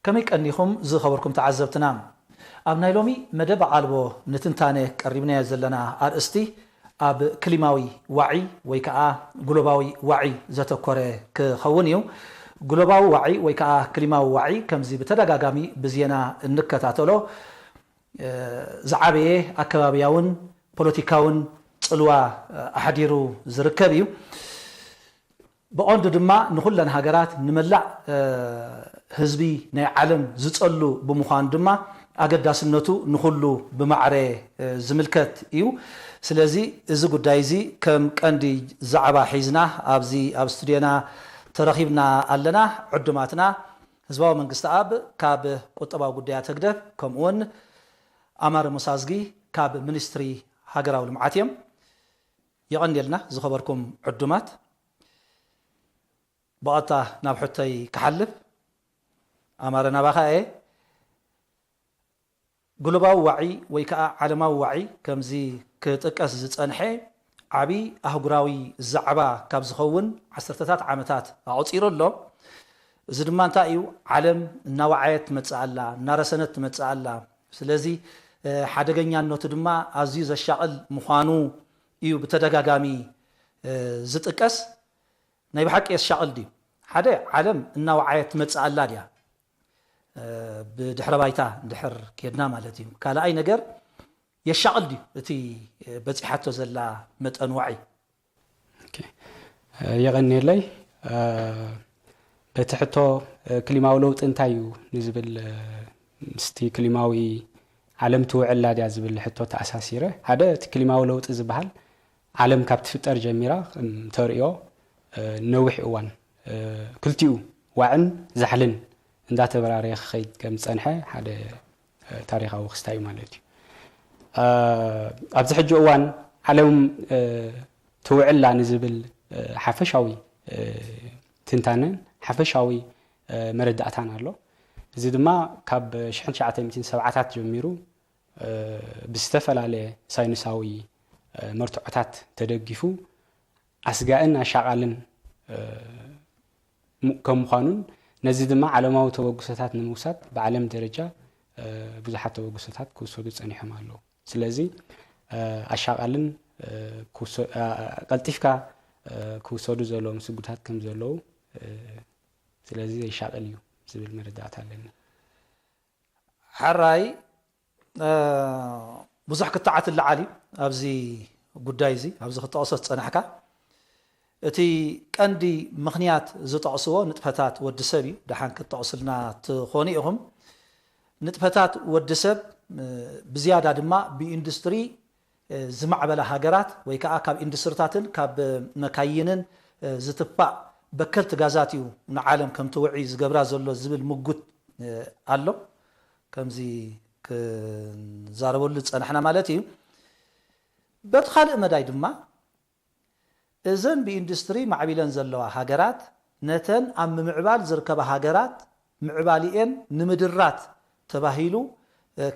ከመይ ቀኒኹም ዝኸበርኩም ተዓዘብትና? ኣብ ናይ ሎሚ መደብ ኣልቦ ንትንታነ ቀሪብናዮ ዘለና ኣርእስቲ ኣብ ክሊማዊ ዋዒ ወይ ከዓ ግሎባዊ ዋዒ ዘተኮረ ክኸውን እዩ። ግሎባዊ ዋዒ ወይ ከዓ ክሊማዊ ዋዒ ከምዚ ብተደጋጋሚ ብዜና እንከታተሎ ዝዓበየ ኣከባብያውን ፖለቲካውን ፅልዋ ኣሕዲሩ ዝርከብ እዩ። ብቐንዱ ድማ ንኹለን ሃገራት ንመላእ ህዝቢ ናይ ዓለም ዝጸሉ ብምዃኑ ድማ ኣገዳስነቱ ንኹሉ ብማዕረ ዝምልከት እዩ። ስለዚ እዚ ጉዳይ እዚ ከም ቀንዲ ዛዕባ ሒዝና ኣብዚ ኣብ ስቱድዮና ተረኺብና ኣለና። ዕዱማትና ህዝባዊ መንግስቲ ኣብ ካብ ቁጠባዊ ጉዳያት ህግደፍ ከምኡውን ኣማረ ሙሳዝጊ ካብ ሚኒስትሪ ሃገራዊ ልምዓት እዮም። የቐንየልና ዝኸበርኩም ዕዱማት። ብቐጥታ ናብ ሕቶይ ክሓልፍ ኣማረ ናባኻ እየ። ግሎባዊ ዋዒ ወይ ከዓ ዓለማዊ ዋዒ ከምዚ ክጥቀስ ዝጸንሐ ዓቢ ኣህጉራዊ ዛዕባ ካብ ዝኸውን ዓሰርተታት ዓመታት ኣቑጺሩ ኣሎ። እዚ ድማ እንታይ እዩ? ዓለም እናወዓየት ትመጽእ ኣላ፣ እናረሰነት ትመጽእ ኣላ። ስለዚ ሓደገኛነቱ ድማ ኣዝዩ ዘሻቕል ምዃኑ እዩ ብተደጋጋሚ ዝጥቀስ። ናይ ብሓቂ የሻቕል ድዩ? ሓደ ዓለም እናወዓየት ትመጽእ ኣላ ድያ? ብድሕረ ባይታ እንድሕር ኬድና ማለት እዩ። ካልኣይ ነገር የሻቕል ድዩ እቲ በጺሓቶ ዘላ መጠን ዋዒ? የቐንየለይ። በቲ ሕቶ ክሊማዊ ለውጢ እንታይ እዩ ንዝብል ምስቲ ክሊማዊ ዓለም ትውዕላ ድያ ዝብል ሕቶ ተኣሳሲረ። ሓደ እቲ ክሊማዊ ለውጢ ዝበሃል ዓለም ካብ ትፍጠር ጀሚራ ተርእዮ ነዊሕ እዋን ክልቲኡ ዋዕን ዛሕልን እንዳተበራረየ ክኸይድ ከም ዝፀንሐ ሓደ ታሪካዊ ክስታ እዩ ማለት እዩ። ኣብዚ ሕጂ እዋን ዓለም ትውዕላ ንዝብል ሓፈሻዊ ትንታነን ሓፈሻዊ መረዳእታን ኣሎ። እዚ ድማ ካብ ሽሕን ትሽዓተ ሚእትን ሰብዓታት ጀሚሩ ብዝተፈላለየ ሳይንሳዊ መርትዖታት ተደጊፉ ኣስጋእን ኣሻቓልን ከም ምዃኑን ነዚ ድማ ዓለማዊ ተበግሶታት ንምውሳድ ብዓለም ደረጃ ብዙሓት ተበግሶታት ክውሰዱ ጸኒሖም ኣለዉ። ስለዚ ኣሻቓልን ቀልጢፍካ ክውሰዱ ዘለዎም ስጉታት ከም ዘለዉ ስለዚ የሻቕል እዩ ዝብል መረዳእታ ኣለኒ። ሕራይ ብዙሕ ክትዓት ለዓል እዩ ኣብዚ ጉዳይ እዚ ኣብዚ ክጠቕሶ ዝፀናሕካ እቲ ቀንዲ ምኽንያት ዝጠቕስዎ ንጥፈታት ወዲ ሰብ እዩ። ደሓን ክትጠቕሱልና ትኾኑ ኢኹም። ንጥፈታት ወዲ ሰብ ብዝያዳ ድማ ብኢንዱስትሪ ዝማዕበላ ሃገራት ወይ ከዓ ካብ ኢንዱስትሪታትን ካብ መካይንን ዝትፋእ በከልቲ ጋዛት እዩ ንዓለም ከም ትውዒ ዝገብራ ዘሎ ዝብል ምጉት ኣሎ። ከምዚ ክንዛረበሉ ዝፀናሕና ማለት እዩ። በቲ ካልእ መዳይ ድማ እዘን ብኢንዱስትሪ ማዕቢለን ዘለዋ ሃገራት ነተን ኣብ ምምዕባል ዝርከባ ሃገራት ምዕባሊኤን ንምድራት ተባሂሉ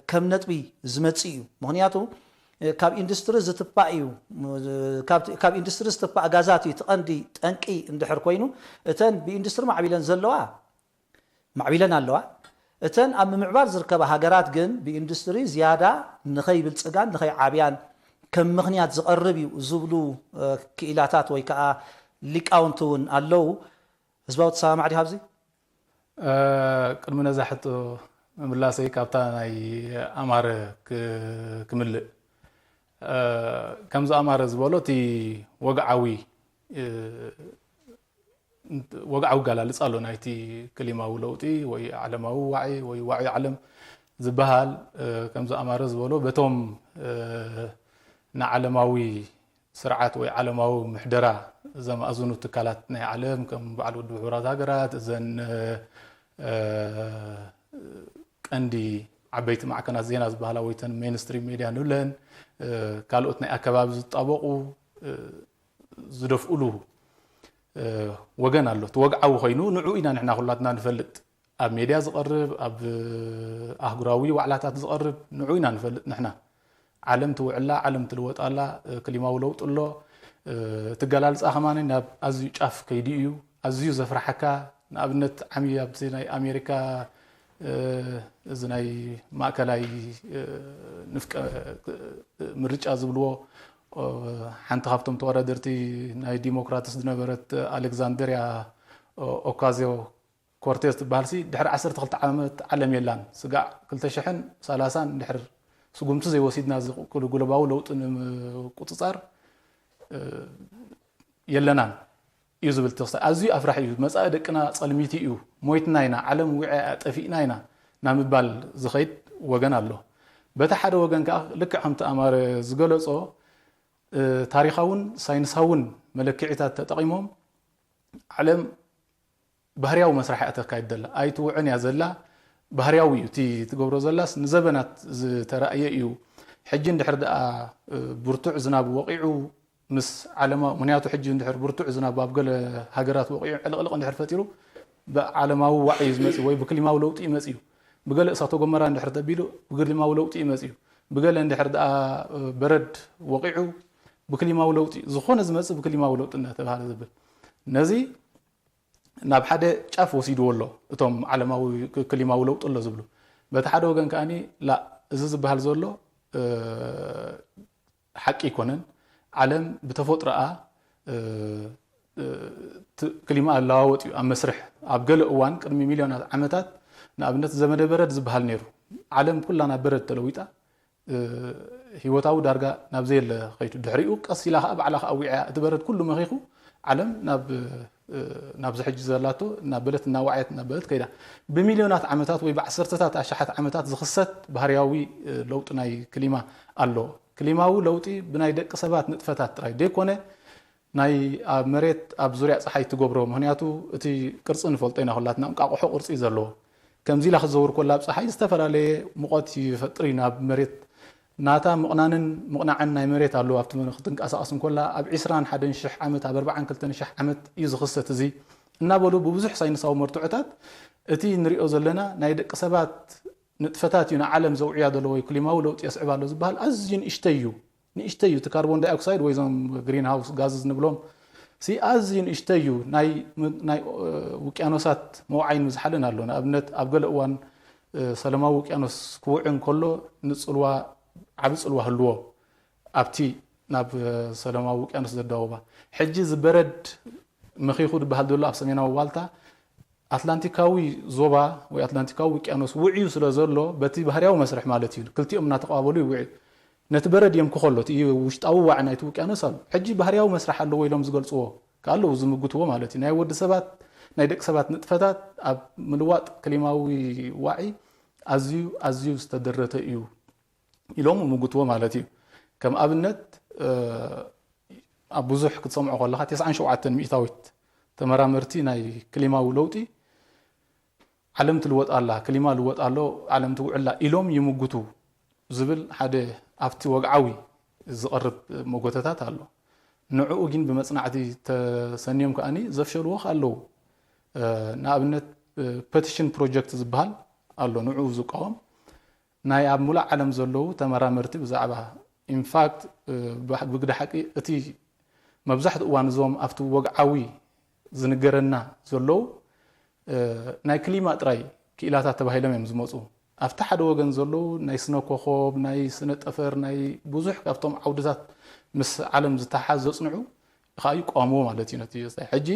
ከም ነጥቢ ዝመፅእ እዩ። ምክንያቱ ካብ ኢንዱስትሪ ዝትፋእ እዩ ካብ ኢንዱስትሪ ዝትፋእ ጋዛት እዩ እቲ ቀንዲ ጠንቂ እንድሕር ኮይኑ እተን ብኢንዱስትሪ ማዕቢለን ዘለዋ ማዕቢለን ኣለዋ። እተን ኣብ ምምዕባል ዝርከባ ሃገራት ግን ብኢንዱስትሪ ዝያዳ ንኸይብልፅጋን ንኸይዓብያን ከም ምኽንያት ዝቐርብ እዩ ዝብሉ ክኢላታት ወይ ከዓ ሊቃውንቲ እውን ኣለዉ። ህዝባዊ ትሰማማዕ ዲኻ ኣብዚ? ቅድሚ ነዛ ሕቶ ምምላሰይ ካብታ ናይ ኣማረ ክምልእ ከምዚ ኣማረ ዝበሎ እቲ ወግዓዊ ወግዓዊ ኣገላልፃ ኣሎ ናይቲ ክሊማዊ ለውጢ ወይ ዓለማዊ ዋዒ ወይ ዋዒ ዓለም ዝበሃል ከምዚ ኣማረ ዝበሎ በቶም ንዓለማዊ ስርዓት ወይ ዓለማዊ ምሕደራ ዘማእዝኑ ትካላት ናይ ዓለም ከም በዓል ውድብ ሕቡራት ሃገራት እዘን ቀንዲ ዓበይቲ ማዕከናት ዜና ዝበሃላ ወይተን ሜንስትሪም ሜድያ ንብለን ካልኦት ናይ ኣከባቢ ዝጣበቑ ዝደፍኡሉ ወገን ኣሎ። እቲ ወግዓዊ ኮይኑ ንዑ ኢና ንሕና ኩላትና ንፈልጥ። ኣብ ሜድያ ዝቐርብ፣ ኣብ ኣህጉራዊ ዋዕላታት ዝቐርብ ንዑ ኢና ንፈልጥ ንሕና። ዓለም ትውዕላ፣ ዓለም ትልወጣላ፣ ክሊማዊ ለውጢ ኣሎ። እቲ ኣገላልጻ ከማን ናብ ኣዝዩ ጫፍ ከይዱ እዩ። ኣዝዩ ዘፍርሓካ ንኣብነት ዓሚ ኣብዚ ናይ ኣሜሪካ እዚ ናይ ማእከላይ ንፍቀ ምርጫ ዝብልዎ ሓንቲ ካብቶም ተወዳደርቲ ናይ ዲሞክራትስ ዝነበረት ኣሌክዛንደሪያ ኦካዚዮ ኮርቴዝ ትበሃል ሲ ድሕሪ ዓሰርተ ክልተ ዓመት ዓለም የላን። ስጋዕ ክልተ ሽሕን ሰላሳን ድሕር ስጉምቲ ዘይወሲድና ዝቕልጉለባዊ ለውጢ ንምቁፅፃር የለናን እዩ ዝብል ተኽስታይ ኣዝዩ ኣፍራሒ እዩ። መፃኢ ደቅና ፀልሚቲ እዩ፣ ሞይትና ኢና፣ ዓለም ውዒ ጠፊእና ኢና ናብ ምባል ዝኸይድ ወገን ኣሎ። በቲ ሓደ ወገን ከዓ ልክዕ ከምቲ ኣማረ ዝገለፆ ታሪኻውን ሳይንሳውን መለክዒታት ተጠቒሞም ዓለም ባህርያዊ መስርሕ እያ ተካይድ ዘላ ኣይትውዕን እያ ዘላ። ባህርያዊ እዩ እቲ ትገብሮ ዘላስ ንዘበናት ዝተራእየ እዩ። ሕጂ እንድሕር ደኣ ብርቱዕ ዝናብ ወቂዑ ምስ ዓለማዊ ምክንያቱ ሕጂ እንድሕር ብርቱዕ ዝናብ ኣብ ገለ ሃገራት ወቂዑ ዕልቕልቕ እንድሕር ፈጢሩ ብዓለማዊ ዋዒ እዩ ዝመፅእ ወይ ብክሊማዊ ለውጢ ይመፅእ እዩ። ብገለ እሳተ ጎመራ እንድሕር ተቢሉ ብክሊማዊ ለውጢ ይመፅእ እዩ። ብገለ እንድሕር ደኣ በረድ ወቂዑ ብክሊማዊ ለውጢ ዝኾነ ዝመፅእ ብክሊማዊ ለውጢ እናተባሃለ ዝብል ነዚ ናብ ሓደ ጫፍ ወሲድዎ ኣሎ። እቶም ዓለማዊ ክሊማዊ ለውጢ ኣሎ ዝብሉ በቲ ሓደ ወገን ከኣ ላ እዚ ዝበሃል ዘሎ ሓቂ ኣይኮነን። ዓለም ብተፈጥሮኣ ክሊማ ኣለዋወጥ እዩ ኣብ መስርሕ ኣብ ገለ እዋን ቅድሚ ሚልዮናት ዓመታት ንኣብነት ዘመደ በረድ ዝበሃል ነይሩ። ዓለም ኩላ ናብ በረድ ተለዊጣ ህይወታዊ ዳርጋ ናብ ዘየለ ከይዱ ድሕሪኡ ቀስ ኢላ ከዓ ባዕላ ከዓ ዊዕያ እቲ በረድ ኩሉ መኺኹ ዓለም ናብ ናብዚ ሕጂ ዘላቶ እናበለት እናዋዕየት እናበለት ከይዳ ብሚልዮናት ዓመታት ወይ ብዓሰርተታት ኣሽሓት ዓመታት ዝኽሰት ባህርያዊ ለውጢ ናይ ክሊማ ኣሎ። ክሊማዊ ለውጢ ብናይ ደቂ ሰባት ንጥፈታት ጥራይ ዘይኮነ ናይ ኣብ መሬት ኣብ ዙርያ ፀሓይ ትገብሮ ምክንያቱ እቲ ቅርፂ ንፈልጦ ኢና ኩላትና እንቃቆሖ ቅርፂ እዩ ዘለዎ። ከምዚ ኢላ ክትዘውር ኮላ ኣብ ፀሓይ ዝተፈላለየ ሙቐት ይፈጥር እዩ ናብ መሬት ናታ ምቕናንን ምቕናዕን ናይ መሬት ኣለዎ ኣብቲ ክትንቀሳቐስ እንኮላ ኣብ ዕስራን ሓደን ሽሕ ዓመት ኣብ ኣርባዓን ክልተን ሽሕ ዓመት እዩ ዝኽሰት እዚ እናበሉ ብብዙሕ ሳይንሳዊ መርትዖታት እቲ ንሪኦ ዘለና ናይ ደቂ ሰባት ንጥፈታት እዩ ንዓለም ዘውዕያ ዘሎ ወይ ክሊማዊ ለውጢ የስዕብ ኣሎ ዝበሃል ኣዝዩ ንእሽተይ እዩ። ንእሽተይ እዩ እቲ ካርቦን ዳይኦክሳይድ ወይ ዞም ግሪን ሃውስ ጋዝስ ንብሎም ሲ ኣዝዩ ንእሽተይ እዩ። ናይ ውቅያኖሳት መውዓይን ምዝሓልን ኣሎ። ንኣብነት ኣብ ገለ እዋን ሰለማዊ ውቅያኖስ ክውዕ እንከሎ ንፅልዋ ዓቢ ፅልዋ ህልዎ ኣብቲ ናብ ሰለማዊ ውቅያኖስ ዘዳወባ ሕጂ ዝበረድ መኺኹ ዝበሃል ዘሎ ኣብ ሰሜናዊ ዋልታ ኣትላንቲካዊ ዞባ ወይ ኣትላንቲካዊ ውቅያኖስ ውዕዩ ስለ ዘሎ በቲ ባህርያዊ መስርሕ ማለት እዩ ክልቲኦም እናተቐባበሉ ይውዕ ነቲ በረድ የምክኾ ኣሎ እቲ ውሽጣዊ ዋዒ ናይቲ ውቅያኖስ ኣሎ ሕጂ ባህርያዊ መስርሕ ኣለዎ ኢሎም ዝገልፅዎ ከኣለዉ ዝምጉትዎ ማለት እዩ ናይ ወዲ ሰባት ናይ ደቂ ሰባት ንጥፈታት ኣብ ምልዋጥ ክሊማዊ ዋዒ ኣዝዩ ኣዝዩ ዝተደረተ እዩ ኢሎም ምጉትዎ ማለት እዩ ከም ኣብነት ኣብ ብዙሕ ክትሰምዖ ከለኻ ተስዓን ሸውዓተን ሚእታዊት ተመራመርቲ ናይ ክሊማዊ ለውጢ ዓለም ትልወጥ ኣላ ክሊማ ልወጥ ኣሎ ዓለም ትውዕላ ኢሎም ይምጉቱ ዝብል ሓደ ኣብቲ ወግዓዊ ዝቐርብ መጎተታት ኣሎ ንዕኡ ግን ብመፅናዕቲ ተሰንዮም ከኣ ዘፍሸልዎ ኣለዉ ንኣብነት ፐቲሽን ፕሮጀክት ዝበሃል ኣሎ ንዕኡ ዝቃወም ናይ ኣብ ሙሉእ ዓለም ዘለዉ ተመራመርቲ ብዛዕባ ኢንፋክት ብግዲ ሓቂ እቲ መብዛሕትኡ እዋን እዞም ኣብቲ ወግዓዊ ዝንገረና ዘለዉ ናይ ክሊማ ጥራይ ክኢላታት ተባሂሎም እዮም ዝመፁ ኣብቲ ሓደ ወገን ዘለዉ ናይ ስነ ኮኾብ ናይ ስነ ጠፈር ናይ ብዙሕ ካብቶም ዓውድታት ምስ ዓለም ዝተሓዝ ዘፅንዑ ከዓ ይቋምዎ ማለት እዩ ነቲ ሕጂ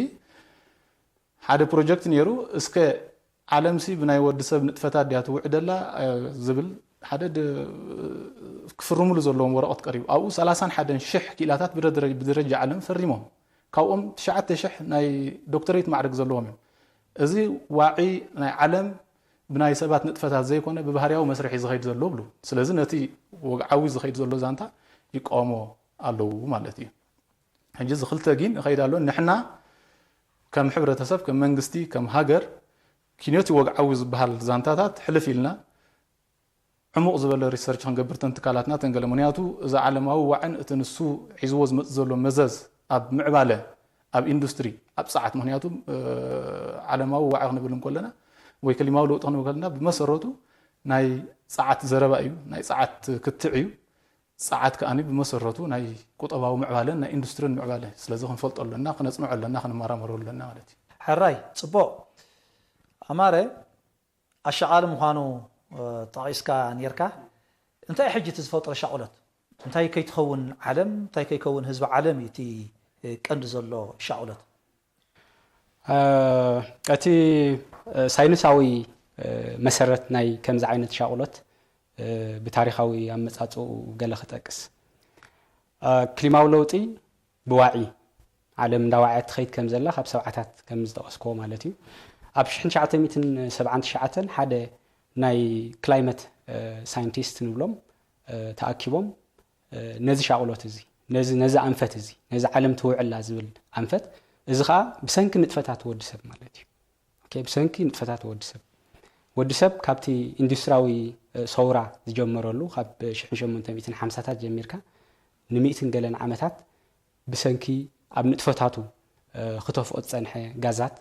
ሓደ ፕሮጀክት ነይሩ እስከ ዓለምሲ ብናይ ወዲ ሰብ ንጥፈታት ድያ ትውዕደላ ዝብል ሓደ ክፍርሙሉ ዘለዎም ወረቐት ቀሪቡ ኣብኡ ሰላሳን ሓደን ሽሕ ክኢላታት ብደረጃ ዓለም ፈሪሞም ካብኦም ትሽዓተ ሽሕ ናይ ዶክተሬት ማዕርግ ዘለዎም እዮም እዚ ዋዒ ናይ ዓለም ብናይ ሰባት ንጥፈታት ዘይኮነ ብባህርያዊ መስርሒ ዝኸይድ ዘሎ ብሉ ስለዚ ነቲ ወግዓዊ ዝኸይድ ዘሎ ዛንታ ይቃወሞ ኣለዉ ማለት እዩ ሕጂ እዚ ክልተ ግን ይኸይድ ኣሎ ንሕና ከም ሕብረተሰብ ከም መንግስቲ ከም ሃገር ኪንዮቲ ወግዓዊ ዝበሃል ዛንታታት ሕልፍ ኢልና ዕሙቕ ዝበለ ሪሰርች ክንገብር ተን ትካላትና ተንገለ ምክንያቱ እዚ ዓለማዊ ዋዕን እቲ ንሱ ሒዝዎ ዝመፅ ዘሎ መዘዝ ኣብ ምዕባለ ኣብ ኢንዱስትሪ ኣብ ፀዓት ምክንያቱ ዓለማዊ ዋዒ ክንብል እንከለና ወይ ክሊማዊ ለውጢ ክንብል ከለና ብመሰረቱ ናይ ፀዓት ዘረባ እዩ ናይ ፀዓት ክትዕ እዩ ፀዓት ከኣ ብመሰረቱ ናይ ቁጠባዊ ምዕባለን ናይ ኢንዱስትሪን ምዕባለ ስለዚ ክንፈልጦ ኣለና ክነፅንዖ ኣለና ክንመራመሮ ኣለና ማለት እዩ ሕራይ ፅቡቕ ኣማረ ኣሻቓሊ ምዃኑ ጠቒስካ ኔርካ። እንታይ ሕጂ እቲ ዝፈጥሮ ሻቕሎት? እንታይ ከይትኸውን ዓለም፣ እንታይ ከይከውን ህዝቢ ዓለም እዩ እቲ ቀንዲ ዘሎ ሻቕሎት? እቲ ሳይንሳዊ መሰረት ናይ ከምዚ ዓይነት ሻቕሎት ብታሪኻዊ ኣመፃፅኡ ገለ ክጠቅስ፣ ክሊማዊ ለውጢ ብዋዒ ዓለም እንዳዋዕየት ትኸይድ ከም ዘላ ካብ ሰብዓታት ከም ዝጠቐስክዎ ማለት እዩ። ኣብ ሽሕን ትሽዓተ ሚእትን ሰብዓን ትሽዓተን ሓደ ናይ ክላይመት ሳይንቲስት ንብሎም ተኣኪቦም ነዚ ሻቕሎት እዚ ነዚ ነዚ ኣንፈት እዚ ነዚ ዓለም ትውዕላ ዝብል ኣንፈት እዚ ከዓ ብሰንኪ ንጥፈታት ወዲ ሰብ ማለት እዩ። ብሰንኪ ንጥፈታት ወዲ ሰብ ወዲ ሰብ ካብቲ ኢንዱስትሪያዊ ሰውራ ዝጀመረሉ ካብ ሽሕን ሸሞንተ ሚእትን ሓምሳታት ጀሚርካ ንሚእትን ገለን ዓመታት ብሰንኪ ኣብ ንጥፈታቱ ክተፍኦ ዝፀንሐ ጋዛት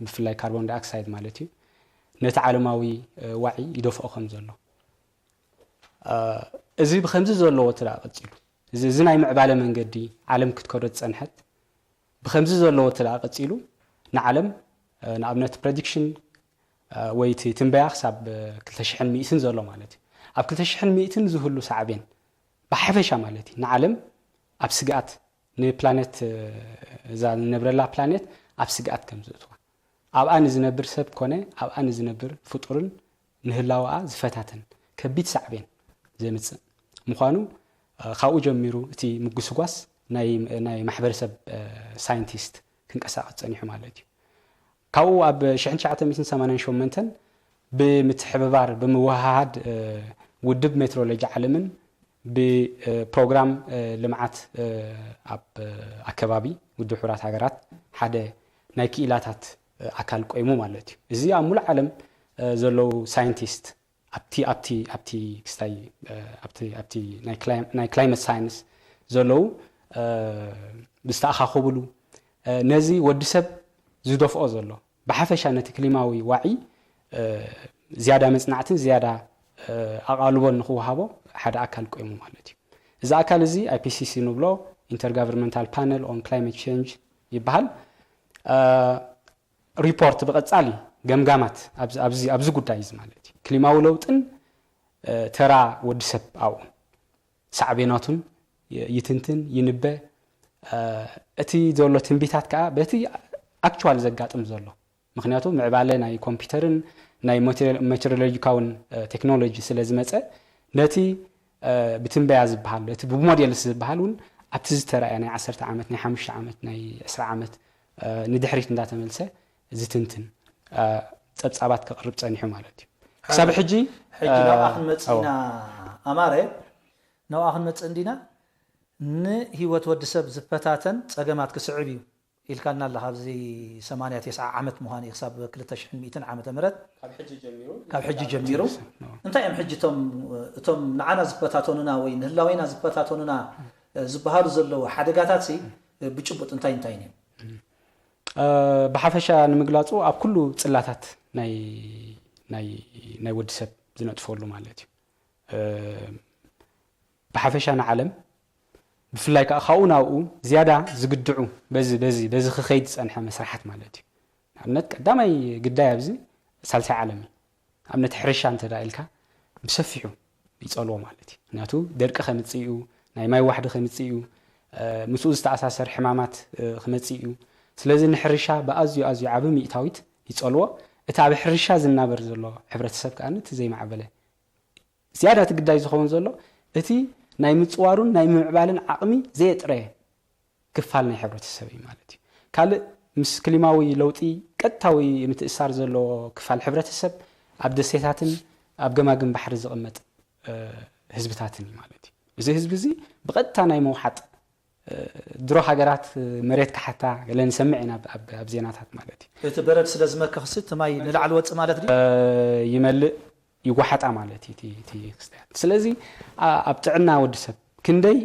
ብፍላይ ካርቦን ዳይኦክሳይድ ማለት እዩ ነቲ ዓለማዊ ዋዒ ይደፍኦ ከም ዘሎ እዚ ብከምዚ ዘለዎ ትዳ ቀፂሉ እዚ ናይ ምዕባለ መንገዲ ዓለም ክትከዶ ዝፀንሐት ብከምዚ ዘለዎ ትዳ ቀፂሉ ንዓለም ንኣብነት ፕረዲክሽን ወይ እቲ ትንበያ ክሳብ ክልተ ሽሕን ሚእትን ዘሎ ማለት እዩ ኣብ ክልተ ሽሕን ሚእትን ዝህሉ ሳዕቤን ብሓፈሻ ማለት እዩ ንዓለም ኣብ ስግኣት ንፕላኔት እዛ ንነብረላ ፕላኔት ኣብ ስግኣት ከም ዝእትዋ ኣብኣ ንዝነብር ሰብ ኮነ ኣብኣ ንዝነብር ፍጡርን ንህላወኣ ዝፈታተን ከቢድ ሳዕቤን ዘምፅእ ምዃኑ ካብኡ ጀሚሩ እቲ ምጉስጓስ ናይ ማሕበረሰብ ሳይንቲስት ክንቀሳቀስ ፀኒሑ ማለት እዩ። ካብኡ ኣብ ሽሕን ትሽዓተ ሚእትን ሰማንያን ሸሞንተን ብምትሕብባር ብምውሃሃድ ውድብ ሜትሮሎጂ ዓለምን ብፕሮግራም ልምዓት ኣብ ኣከባቢ ውድብ ሕቡራት ሃገራት ሓደ ናይ ክኢላታት ኣካል ቆይሙ ማለት እዩ። እዚ ኣብ ሙሉእ ዓለም ዘለዉ ሳይንቲስት ኣብቲ ኣብቲ ኣብቲ ክስታይ ኣብቲ ኣብቲ ናይ ክላይመት ሳይንስ ዘለዉ ዝተኣኻኸብሉ ነዚ ወዲ ሰብ ዝደፍኦ ዘሎ ብሓፈሻ ነቲ ክሊማዊ ዋዒ ዝያዳ መፅናዕትን ዝያዳ ኣቓልቦን ንክወሃቦ ሓደ ኣካል ቆይሙ ማለት እዩ። እዚ ኣካል እዚ ኣይፒሲሲ ንብሎ ኢንተርጋቨርንመንታል ፓነል ኦን ክላይመት ቼንጅ ይበሃል። ሪፖርት ብቐፃሊ ገምጋማት ኣብዚ ጉዳይ እዚ ማለት እዩ ክሊማዊ ለውጥን ተራ ወዲ ሰብ ኣብኡ ሳዕቤናቱን ይትንትን ይንበ እቲ ዘሎ ትንቢታት ከዓ በቲ ኣክቹዋል ዘጋጥም ዘሎ ምክንያቱ ምዕባለ ናይ ኮምፒውተርን ናይ ሜትሮሎጂካውን ቴክኖሎጂ ስለ ዝመፀ ነቲ ብትንበያ ዝበሃል እቲ ብሞዴልስ ዝበሃል እውን ኣብቲ ዝተረኣየ ናይ ዓሰርተ ዓመት ናይ ሓሙሽተ ዓመት ናይ ዕስራ ዓመት ንድሕሪት እንዳተመልሰ ዝትንትን ፀብፃባት ከቕርብ ፀኒሑ ማለት እዩ። ክሳብ ሕጂ ሕጂ ናብኣ ክንመፅእ ኢና ኣማረ፣ ናብኣ ክንመፅእ እንዲና። ንህይወት ወዲ ሰብ ዝፈታተን ፀገማት ክስዕብ እዩ ኢልካና ኣለኻ። ኣብዚ ሰማንያ ተስዓ ዓመት ምዃኑ እዩ ክሳብ ክልተ ሽሕን ሚእትን ዓመተ ምህረት ካብ ሕጂ ጀሚሩ እንታይ እዮም ሕጂ እቶም እቶም ንዓና ዝፈታተኑና ወይ ንህላዌና ዝፈታተኑና ዝበሃሉ ዘለዉ ሓደጋታት ሲ ብጭቡጥ እንታይ እንታይ እዮም? ብሓፈሻ ንምግላፁ ኣብ ኩሉ ፅላታት ናይ ናይ ናይ ወዲ ሰብ ዝነጥፈሉ ማለት እዩ። ብሓፈሻ ንዓለም ብፍላይ ከዓ ካብኡ ናብኡ ዝያዳ ዝግድዑ በዚ በዚ በዚ ክኸይድ ዝፀንሐ መስራሓት ማለት እዩ። ንኣብነት ቀዳማይ ግዳይ ኣብዚ ሳልሳይ ዓለም እዩ። ንኣብነት ሕርሻ እንተ ኢልካ ብሰፊሑ ይፀልዎ ማለት እዩ። ምክንያቱ ደርቂ ከምፅእ እዩ፣ ናይ ማይ ዋሕዲ ከምፅእ እዩ፣ ምስኡ ዝተኣሳሰር ሕማማት ክመፅእ እዩ። ስለዚ ንሕርሻ ብኣዝዩ ኣዝዩ ዓቢ ሚእታዊት ይፀልዎ። እቲ ኣብ ሕርሻ ዝናበር ዘሎ ሕብረተሰብ ከዓ እቲ ዘይማዕበለ ዝያዳ እቲ ግዳይ ዝኸውን ዘሎ እቲ ናይ ምፅዋሩን ናይ ምምዕባልን ዓቕሚ ዘየጥረየ ክፋል ናይ ሕብረተሰብ እዩ ማለት እዩ። ካልእ ምስ ክሊማዊ ለውጢ ቀጥታዊ ምትእሳር ዘለዎ ክፋል ሕብረተሰብ ኣብ ደሴታትን ኣብ ገማግም ባሕሪ ዝቕመጥ ህዝብታትን እዩ ማለት እዩ። እዚ ህዝቢ እዚ ብቐጥታ ናይ መውሓጥ ድሮ ሃገራት መሬት ክሓታ ገለ ንሰምዕ ኢና ኣብ ዜናታት ማለት እዩ። እቲ በረድ ስለ ዝመክኽሲ እቲ ማይ ንላዕሊ ወፅእ ማለት ድዩ? ይመልእ ይጓሓጣ ማለት እዩ እቲ ክስተያት። ስለዚ ኣብ ጥዕና ወዲ ሰብ ክንደይ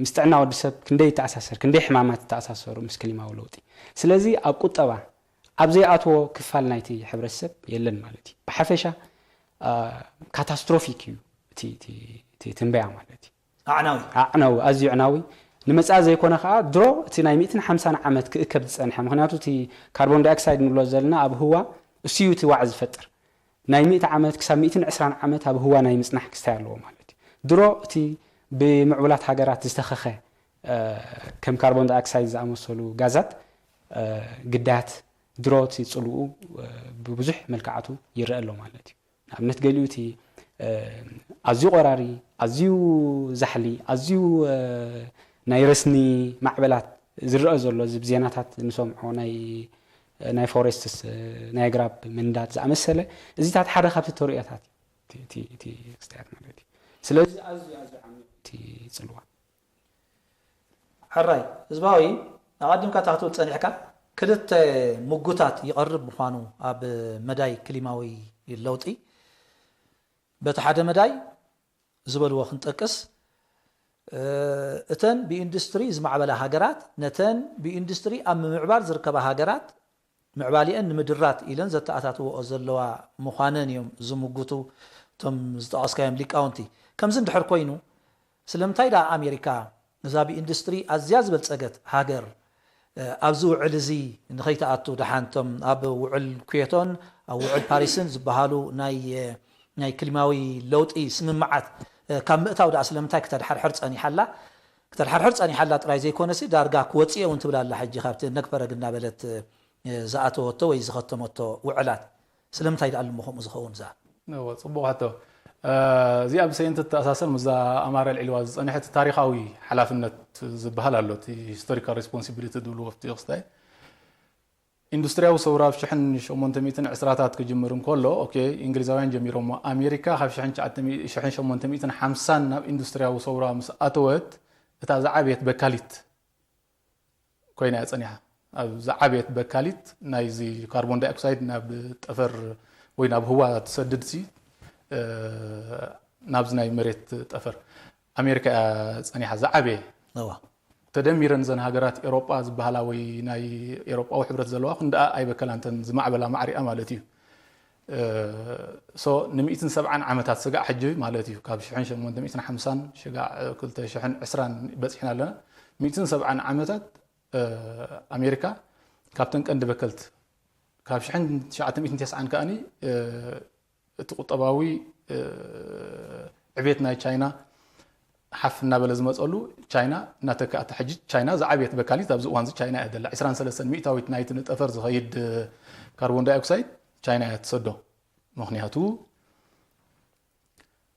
ምስ ጥዕና ወዲ ሰብ ክንደይ ይተኣሳሰር፣ ክንደይ ሕማማት ይተኣሳሰሩ ምስ ክሊማዊ ለውጢ። ስለዚ ኣብ ቁጠባ ኣብ ዘይኣትዎ ክፋል ናይቲ ሕብረተሰብ የለን ማለት እዩ። ብሓፈሻ ካታስትሮፊክ እዩ እቲ ትንበያ ማለት እዩ። ኣዕናዊ ኣዕናዊ ኣዝዩ ኣዕናዊ ንመጻኢ ዘይኮነ ከዓ ድሮ እቲ ናይ ሚእትን ሓምሳን ዓመት ክእከብ ዝጸንሐ ምክንያቱ እቲ ካርቦን ዳይኦክሳይድ ንብሎ ዘለና ኣብ ህዋ እሱ እዩ እቲ ዋዒ ዝፈጥር ናይ ሚእቲ ዓመት ክሳብ ሚእትን ዕስራን ዓመት ኣብ ህዋ ናይ ምጽናሕ ክስታይ ኣለዎ ማለት እዩ። ድሮ እቲ ብምዕቡላት ሃገራት ዝተኸኸ ከም ካርቦን ዳይኦክሳይድ ዝኣመሰሉ ጋዛት ግዳያት ድሮ እቲ ጽልኡ ብብዙሕ መልክዓቱ ይረአ ኣሎ ማለት እዩ። ንኣብነት ገሊኡ እቲ ኣዝዩ ቆራሪ፣ ኣዝዩ ዛሕሊ፣ ኣዝዩ ናይ ረስኒ ማዕበላት ዝረአ ዘሎ እዚ ብዜናታት ንሰምዖ ናይ ናይ ፎሬስትስ ናይ ኣግራብ ምንዳድ ዝኣመሰለ እዚታት ሓደ ካብቲ ተርእዮታት እዩ። እቲ ክስታያት ማለት እዩ። ስለዚ ኣዝዩ ኣዝዩ ዓሚቕ እቲ ጽልዋ። ሕራይ ህዝባዊ ኣቐዲምካ እታ ክትብል ጸኒሕካ ክልተ ምጉታት ይቐርብ ምዃኑ ኣብ መዳይ ክሊማዊ ለውጢ በቲ ሓደ መዳይ ዝበልዎ ክንጠቅስ እተን ብኢንዱስትሪ ዝማዕበላ ሃገራት ነተን ብኢንዱስትሪ ኣብ ምምዕባል ዝርከባ ሃገራት ምዕባሊአን ንምድራት ኢለን ዘተኣታትወኦ ዘለዋ ምዃነን እዮም ዝምጉቱ እቶም ዝጠቐስካዮም ሊቃውንቲ። ከምዚ እንድሕር ኮይኑ ስለምንታይ ደኣ ኣሜሪካ እዛ ብኢንዱስትሪ ኣዝያ ዝበልጸገት ሃገር ኣብዚ ውዕል እዚ ንኸይትኣቱ ደሓን እቶም ኣብ ውዕል ኩዌቶን ኣብ ውዕል ፓሪስን ዝበሃሉ ናይ ናይ ክሊማዊ ለውጢ ስምምዓት ካብ ምእታው ደኣ ስለምንታይ ክተድሓርሕር ጸኒሓላ? ክተድሓርሕር ጸኒሓላ ጥራይ ዘይኮነሲ ዳርጋ ክወጽእ እውን ትብል ኣላ ሕጂ ካብቲ ነግፈረግ እናበለት ዝኣተወቶ ወይ ዝኸተመቶ ውዕላት ስለምንታይ ደኣ እሞ ከምኡ ዝኸውን እዛ እወ፣ ጽቡቕ ሕቶ። እዚኣ ብሰይ እንትተኣሳሰር ምስዛ ኣማረ ኣልዒልዋ ዝጸንሐት ታሪኻዊ ሓላፍነት ዝበሃል ኣሎ፣ እቲ ሂስቶሪካል ሬስፖንሲቢሊቲ ዝብልዎ ኣብቲ ክስታይ። ኢንዱስትሪያዊ ሰውራ ኣብ ሽሕን ሸሞንተ ሚእትን ዕስራታት ክጅምር እንከሎ፣ ኦኬ፣ እንግሊዛውያን ጀሚሮሞ። ኣሜሪካ ካብ ሽሕን ሸሞንተ ሚእትን ሓምሳን ናብ ኢንዱስትሪያዊ ሰውራ ምስ ኣተወት፣ እታ ዝዓበየት በካሊት ኮይና እያ ጸኒሓ። ኣብ ዝዓበየት በካሊት ናይዚ ካርቦን ዳይኦክሳይድ ናብ ጠፈር ወይ ናብ ህዋ ትሰድድ ሲ ናብዚ ናይ መሬት ጠፈር ኣሜሪካ እያ ጸኒሓ ዝዓበየ። ተደሚረን እዘን ሃገራት ኤሮጳ ዝበሃላ ወይ ናይ ኤሮጳዊ ሕብረት ዘለዋ ክንደኣ ኣይበከላንተን ዝማዕበላ ማዕሪኣ ማለት እዩ። ሶ ንሚእትን ሰብዓን ዓመታት ስጋዕ ሕጂ ማለት እዩ ካብ ሽሕን ሸሞንተ ሚእትን ሓምሳን ሽጋዕ ክልተ ሽሕን ዕስራን በጺሕና ኣለና። ሚእትን ሰብዓን ዓመታት ኣሜሪካ ካብተን ቀንዲ በከልት ካብ ሽሕን ትሽዓተ ሚእትን ተስዓን ከኣኒ እቲ ቁጠባዊ ዕቤት ናይ ቻይና ሓፍ እናበለ ዝመፀሉ ቻይና እናተካእታ ሕጂ ቻይና ዝዓበየት በካሊት ኣብዚ እዋን እዚ ቻይና እያ ዘላ ዕስራን ሰለስተን ሚእታዊት ናይቲ ንጠፈር ዝኸይድ ካርቦን ዳይኦክሳይድ ቻይና እያ ትሰዶ ምክንያቱ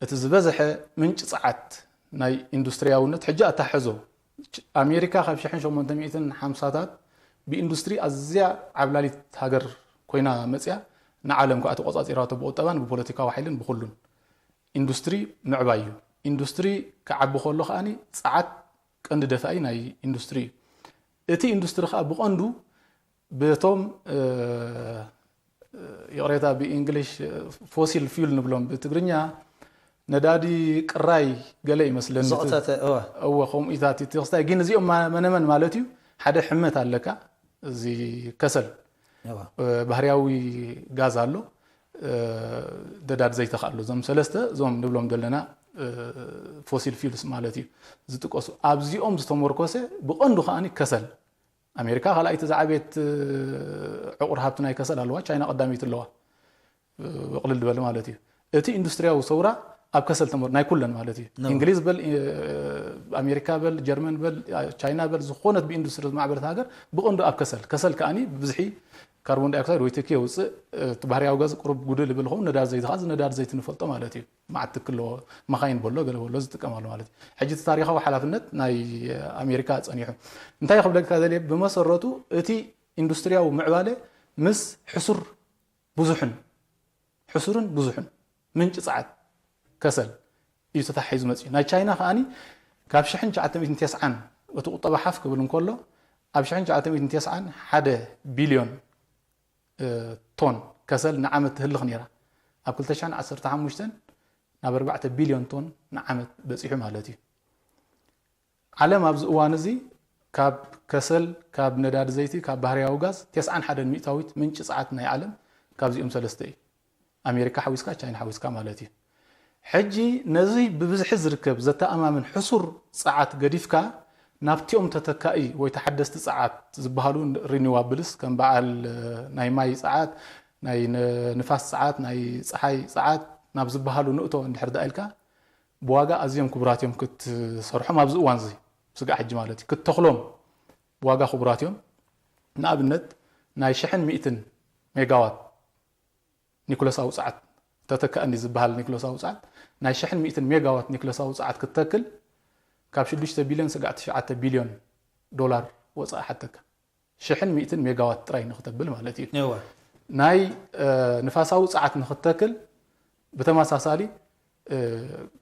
እቲ ዝበዝሐ ምንጪ ጸዓት ናይ ኢንዱስትሪያውነት ሕጂ ኣታሕዞ ኣሜሪካ ካብ ሽሕን ሸሞንተ ሚእትን ሓምሳታት ብኢንዱስትሪ ኣዝያ ዓብላሊት ሃገር ኮይና መጽያ ንዓለም ከዓ ተቆጻጺራቶ ብቁጠባን ብፖለቲካዊ ሓይልን ብኩሉን ኢንዱስትሪ ምዕባይ እዩ ኢንዱስትሪ ክዓቢ ከሎ ከዓኒ ጸዓት ቀንዲ ደፋኢ ናይ ኢንዱስትሪ እዩ እቲ ኢንዱስትሪ ከዓ ብቐንዱ በቶም ይቕሬታ ብእንግሊሽ ፎሲል ፊል ንብሎም ብትግርኛ ነዳዲ ቅራይ ገለ ይመስለኒ ዘቕተተ እወ እወ ከምኡ ኢታት እቲ ክስታይ ግን እዚኦም መነመን ማለት እዩ ሓደ ሕመት ኣለካ እዚ ከሰል ባህርያዊ ጋዝ ኣሎ ነዳዲ ዘይተኽኣሉ እዞም ሰለስተ እዞም ንብሎም ዘለና ፎሲል ፊልስ ማለት እዩ ዝጥቀሱ ኣብዚኦም ዝተመርኮሰ ብቐንዱ ከዓኒ ከሰል ኣሜሪካ ካልኣይቲ ዝዓበየት ዕቑር ሃብቲ ናይ ከሰል ኣለዋ፣ ቻይና ቀዳመይቲ ኣለዋ። ቅልል ዝበለ ማለት እዩ። እቲ ኢንዱስትሪያዊ ሰውራ ኣብ ከሰል ተመር ናይ ኩለን ማለት እዩ። እንግሊዝ በል ኣሜሪካ በል ጀርመን በል ቻይና በል ዝኾነት ብኢንዱስትሪ ዝማዕበለት ሃገር ብቐንዱ ኣብ ከሰል ከሰል ከዓኒ ብብዝሒ ካርቦን ዳይኦክሳይድ ወይ ትኪ የውፅእ እቲ ባህርያዊ ጋዝ ቁሩብ ጉድል ይብል ኸውን ነዳድ ዘይቲ ከዓ ነዳድ ዘይቲ ንፈልጦ ማለት እዩ። መዓት ትኪ ኣለዎ፣ መኻይን በሎ ገለ በሎ ዝጥቀም ኣሎ ማለት እዩ። ሕጂ እቲ ታሪኻዊ ሓላፍነት ናይ ኣሜሪካ ጸኒሑ። እንታይ ክብለካ ደልየ ብመሰረቱ እቲ ኢንዱስትሪያዊ ምዕባለ ምስ ሕሱር ብዙሕን ሕሱርን ብዙሕን ምንጪ ጸዓት ከሰል እዩ ተታሒዙ መጺኡ። ናይ ቻይና ከኣኒ ካብ ሽሕን ትሽዓተ ሚእትን ተስዓን እቲ ቁጠባ ሓፍ ክብል እንከሎ ኣብ ሽሕን ትሽዓተ ሚእትን ተስዓን ሓደ ቢልዮን ቶን ከሰል ንዓመት ትህልኽ ነይራ። ኣብ ክልተ ሽሕን ዓሰርተ ሓሙሽተን ናብ ኣርባዕተ ቢልዮን ቶን ንዓመት በጺሑ ማለት እዩ። ዓለም ኣብዚ እዋን እዚ ካብ ከሰል፣ ካብ ነዳዲ ዘይቲ፣ ካብ ባህርያዊ ጋዝ ተስዓን ሓደን ሚእታዊት ምንጪ ጸዓት ናይ ዓለም ካብዚኦም ሰለስተ እዩ። ኣሜሪካ ሓዊስካ፣ ቻይና ሓዊስካ ማለት እዩ። ሕጂ ነዚ ብብዝሒ ዝርከብ ዘተኣማምን ሕሱር ጸዓት ገዲፍካ ናብቲኦም ተተካኢ ወይ ተሓደስቲ ጸዓት ዝበሃሉ ሪኒዋብልስ ከም በዓል ናይ ማይ ጸዓት ናይ ን- ንፋስ ጸዓት፣ ናይ ጸሓይ ጸዓት ናብ ዝበሃሉ ንእቶ እንድሕር ደኣ ኢልካ፣ ብዋጋ ኣዝዮም ክቡራት እዮም ክትሰርሖም ኣብዚ እዋን እዚ፣ ስጋዕ ሕጂ ማለት እዩ። ክትተኽሎም ብዋጋ ክቡራት እዮም። ንኣብነት ናይ ሽሕን ሚእትን ሜጋዋት ኒኩለሳዊ ጸዓት ተተክኣኒ ዝበሃል ኒኩለሳዊ ጸዓት፣ ናይ ሽሕን ሚእትን ሜጋዋት ኒኩለሳዊ ጸዓት ክትተክል ካብ ሽዱሽተ ቢልዮን ስጋዕ ትሽዓተ ቢልዮን ዶላር ወጻኢ ሓተካ። ሽሕን ሚእትን ሜጋዋት ጥራይ ንክተብል ማለት እዩ። እወ። ናይ ንፋሳዊ ጸዓት ንክተክል ብተመሳሳሊ